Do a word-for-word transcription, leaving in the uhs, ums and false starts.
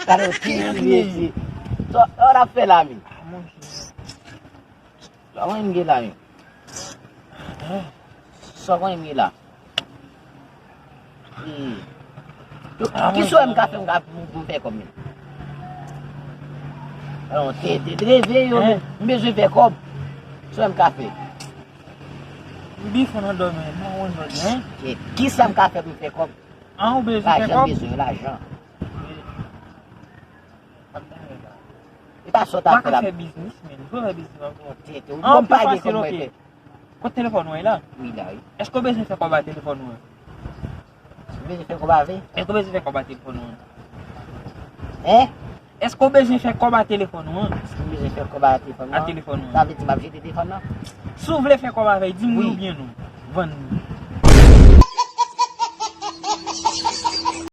Gade yon ti ti mesye. Sa w ap fè la menm? Sa w gen la menm? Sa w gen la? Hmm. Ki sou m ka fè m ka pou m fè kòb menm? Alò, te te te reve yo, m bezwen fè kòb. Sou m ka fè. M bifon nan dòmi, m pa konn dòmi, hein? Ki sa m ka fè pou m fè kòb? An, ou bezwen fè kòb? Lajan, m bezwen lajan. E pa sòt ap fè la. Ou pa ka fè biznis, men. Ou fè biznis ankò. Tete, ou pa gen kòb mwen fè. Kot telefòn ou an la? Wi, la, wi. Èske w bezwen fè kòb a telefòn ou an? Ou bezwen fè kòb avè? Èske w bezwen fè kòb a telefòn ou an? Hein? Èske w bezwen fè kòb a telefòn ou an? Èske m bezwen fè kòb a telefòn mwen? A telefòn ou an. Sa vle di m ap jete telefòn nan? Si w vle fè kòb avè l, di m wi oubyen non. Vann li.